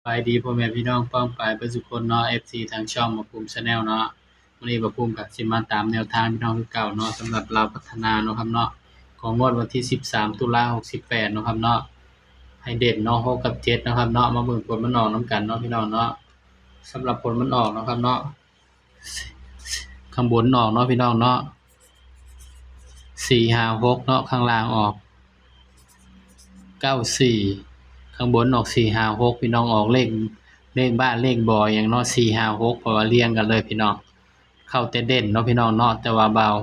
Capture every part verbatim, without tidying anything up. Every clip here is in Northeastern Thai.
สบายดีพ่อแม่พี่น้องป้องปายเบิดสุคนเนาะ เอฟซี ทางช่องบ่าวภูมิ Channel เนาะ มื้อนี้บ่าวภูมิก็สิมาตามแนวทางพี่น้องคือเก่าเนาะ สำหรับลาวพัฒนาเนาะครับเนาะ ของงวดวันที่สิบสาม ตุลา หกสิบแปดเนาะครับเนาะ ให้เด่นเนาะ หก กับ เจ็ดเนาะครับเนาะ มาเบิ่งผลมันออกนำกันเนาะพี่น้องเนาะ สำหรับผลมันออกเนาะครับเนาะ ข้างบนออกเนาะพี่น้องเนาะ สี่ห้าหก เนาะ ข้างล่างออก เก้าสี่ ข้างบนออก สี่ห้าหก พี่น้อง ออกเลข เลขบ้านเลขบ่อหยังเนาะ สี่ห้าหก เพราะว่าเรียงกันเลยพี่น้อง เข้าแต่เด่นเนาะพี่น้องเนาะ แต่ว่าบ่าว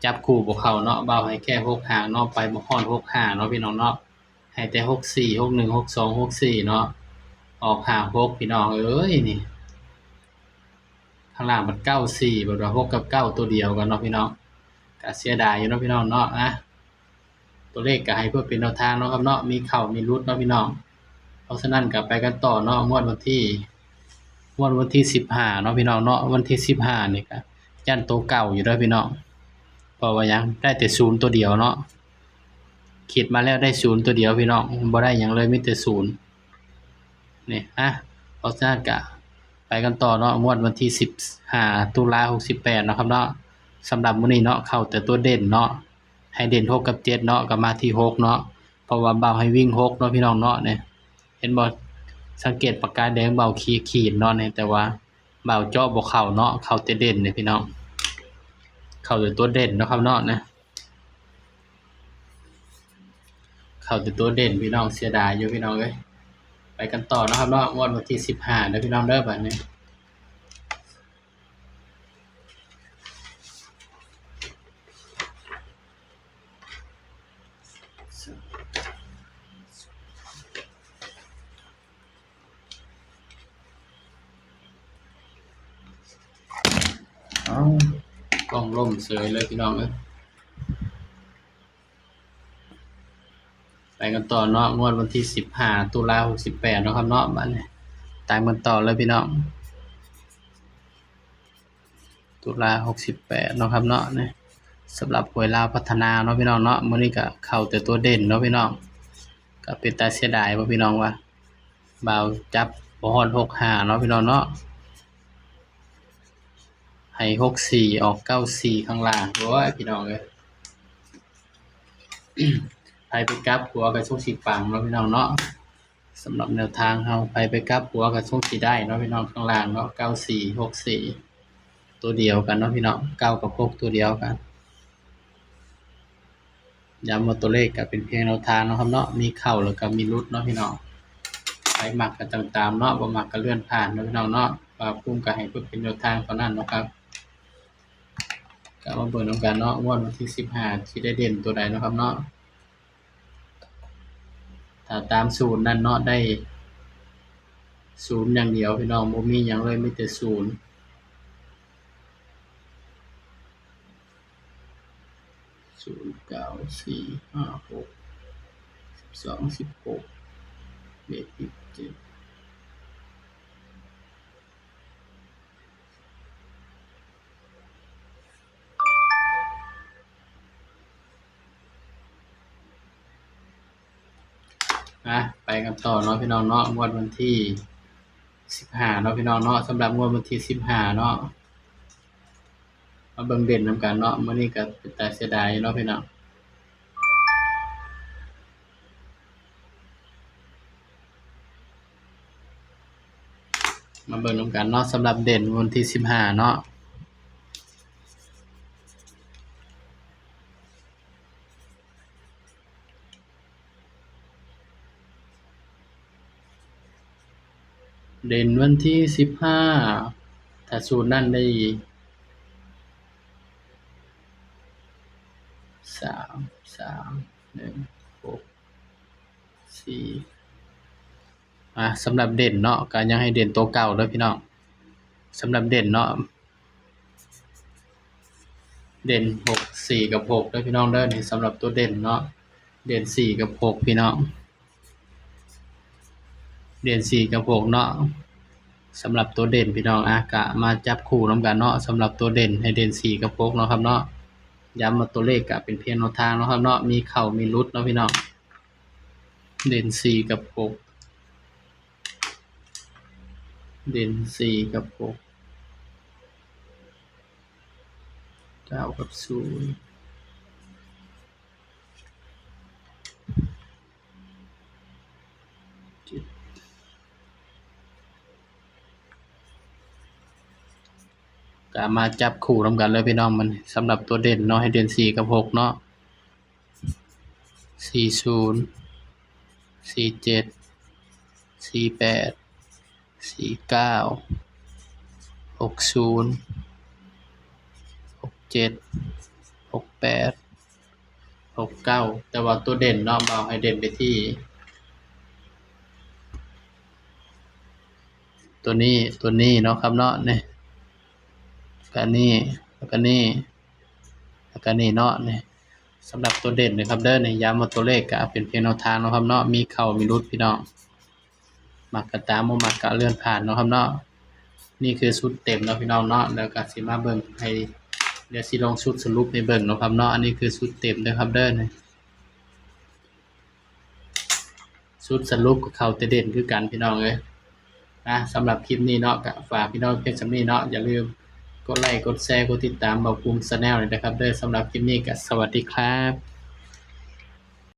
จับคู่บ่เข้าเนาะ บ่าวให้แค่หกหางเนาะ ไปบ่ฮอดหกห้าเนาะพี่น้องเนาะ ให้แต่ หกสี่ หกหนึ่ง หกสอง หกสี่ เนาะ ออก ห้าหก พี่น้องเอ้ย นี่ ข้างล่างมัน เก้าสี่ แบบว่า หก กับ เก้า ตัวเดียวกันเนาะพี่น้อง ก็เสียดายอยู่เนาะพี่น้องเนาะ นะ ตัวเลขก็ให้เพื่อเป็นแนวทางเนาะครับเนาะ มีเข้ามีหลุดเนาะพี่น้อง เพราะฉะนั้นก็ไปกันต่อเนาะ งวดวันที่ งวดวันที่สิบห้าเนาะพี่น้องเนาะ วันที่สิบห้านี่ก็ยันตัวเก่าอยู่เด้อพี่น้อง เพราะว่าหยัง ได้แต่ศูนย์ตัวเดียวเนาะ คิดมาแล้วได้ศูนย์ตัวเดียวพี่น้อง บ่ได้หยังเลย มีแต่ศูนย์ นี่ อ่ะ เพราะฉะนั้นก็ไปกันต่อเนาะ งวดวันที่สิบห้า ตุลา หกสิบแปดเนาะครับเนาะ สำหรับมื้อนี้เนาะ เข้าแต่ตัวเด่นเนาะ ให้เด่น หก กับ เจ็ด เนาะ ก็มาที่ หก เนาะ เพราะว่าบ่าวให้วิ่ง หก เนาะพี่น้องเนาะ นี่ เห็นบ่ สังเกตปากกาแดงบ่าวขีดขีดเนาะ นี่ แต่ว่าบ่าวเจาะบ่เข้าเนาะ เข้าแต่เด่นนี่พี่น้อง เข้าแต่ตัวเด่นเนาะครับเนาะ นะ เข้าแต่ตัวเด่นพี่น้อง เสียดายอยู่พี่น้องเอ้ย ไปกันต่อเนาะครับเนาะ งวดวันที่สิบห้าเด้อพี่น้องเด้อ บัดนี้ เอ้า กล้องล่มเฉยเลยพี่น้องเอ้ย ไปกันต่อเนาะ งวดวันที่สิบห้า ตุลา หกสิบแปดเนาะครับเนาะ บัดนี้ ตามกันต่อเลยพี่น้อง ตุลา หกสิบแปดเนาะครับเนาะ นี่ สำหรับหวยลาวพัฒนาเนาะพี่น้องเนาะ มื้อนี้ก็เข้าแต่ตัวเด่นเนาะพี่น้อง ก็เป็นตาเสียดายบ่พี่น้องว่า บ่าวจับบ่ฮอดหกห้าเนาะพี่น้องเนาะ ให้หกสี่ ออกเก้าสี่ ข้างล่าง โอ้ย พี่น้องเอ้ย ไผไปกลับหัวก็สงสิปังเนาะพี่น้องเนาะ สำหรับแนวทางเฮา ไผไปกลับหัวก็สงสิได้เนาะพี่น้อง ข้างล่างเนาะ เก้าสี่ หกสี่ ตัวเดียวกันเนาะพี่น้อง เก้า กับ หก ตัวเดียวกัน ย้ำว่าตัวเลขก็เป็นเพียงแนวทางเนาะครับเนาะ มีเข้าแล้วก็มีหลุดเนาะพี่น้อง ไผมักก็จั่งตามเนาะ บ่มักก็เลื่อนผ่านเนาะพี่น้องเนาะ บ่าวภูมิก็ให้เพื่อเป็นแนวทางเท่านั้นเนาะครับ ก็มาเบิ่งนำกันเนาะ งวดวันที่สิบห้า สิได้เด่นตัวใดเนาะครับเนาะ ถ้าตามสูตรนั่นเนาะ ได้ศูนย์อย่างเดียวพี่น้อง บ่มีหยังเลย มีแต่ศูนย์ ศูนย์ เก้า สี่ ห้า หก สิบสอง สิบหก เลขสิบเจ็ด อ่ะ ไปกันต่อเนาะพี่น้องเนาะ งวดวันที่สิบห้าเนาะพี่น้องเนาะ สำหรับงวดวันที่สิบห้าเนาะ มาเบิ่งเด่นนำกันเนาะ มื้อนี้ก็เป็นตาเสียดายอยู่เนาะพี่น้อง มาเบิ่งนำกันเนาะ สำหรับเด่นวันที่สิบห้าเนาะ เด่นวันที่สิบห้า ถ้าสูตรนั่นได้ สาม สาม หนึ่ง หก สี่ อ่ะ สำหรับเด่นเนาะ ก็ยังให้เด่นตัวเก่าเด้อพี่น้อง สำหรับเด่นเนาะ เด่น หก สี่ กับ หก เด้อพี่น้องเด้อ นี่สำหรับตัวเด่นเนาะ เด่น สี่ กับ หก พี่น้อง เด่น สี่ กับ หก เนาะ สำหรับตัวเด่นพี่น้อง อ่ะ ก็มาจับคู่นำกันเนาะ สำหรับตัวเด่นให้เด่น สี่ กับ หก เนาะครับเนาะ ย้ำว่าตัวเลขก็เป็นเพียงแนวทางเนาะครับเนาะ มีเข้ามีหลุดเนาะพี่น้อง เด่น สี่ กับ หก เด่นสี่กับหก เก้ากับศูนย์ เจ็ด ก็มาจับคู่นำกันเลยพี่น้อง มันสำหรับตัวเด่นเนาะ ให้เด่นสี่กับหกเนาะ สี่ศูนย์ สี่เจ็ด สี่แปด สี่เก้า หกศูนย์ หกเจ็ด หกแปด หกเก้า แต่ว่าตัวเด่นเนาะ บ่าวให้เด่นไปที่ ตัวนี้ ตัวนี้เนาะครับเนาะ นี่ แล้วก็นี่ แล้วก็นี่ แล้วก็นี่เนาะ นี่ สำหรับตัวเด่นนะครับเด้อ นี่ ย้ำว่าตัวเลขก็เป็นเพียงแนวทางเนาะครับเนาะ มีเข้ามีหลุดพี่น้อง มักก็ตาม บ่มักก็เลื่อนผ่านเนาะครับเนาะ นี่คือชุดเต็มเนาะพี่น้องเนาะ แล้วก็สิมาเบิ่งให้ เดี๋ยวสิลงชุดสรุปให้เบิ่งเนาะครับเนาะ อันนี้คือชุดเต็มเด้อครับเด้อ นี่ ชุดสรุปก็เข้าแต่เด่นคือกันพี่น้องเอ้ย นะ สำหรับคลิปนี้เนาะ ก็ฝากพี่น้องเพียงส่ำนี้เนาะ อย่าลืมกดไลค์ กดแชร์ กดติดตามบ่าวภูมิ Channel ด้วยนะครับเด้อ สำหรับคลิปนี้ก็สวัสดีครับ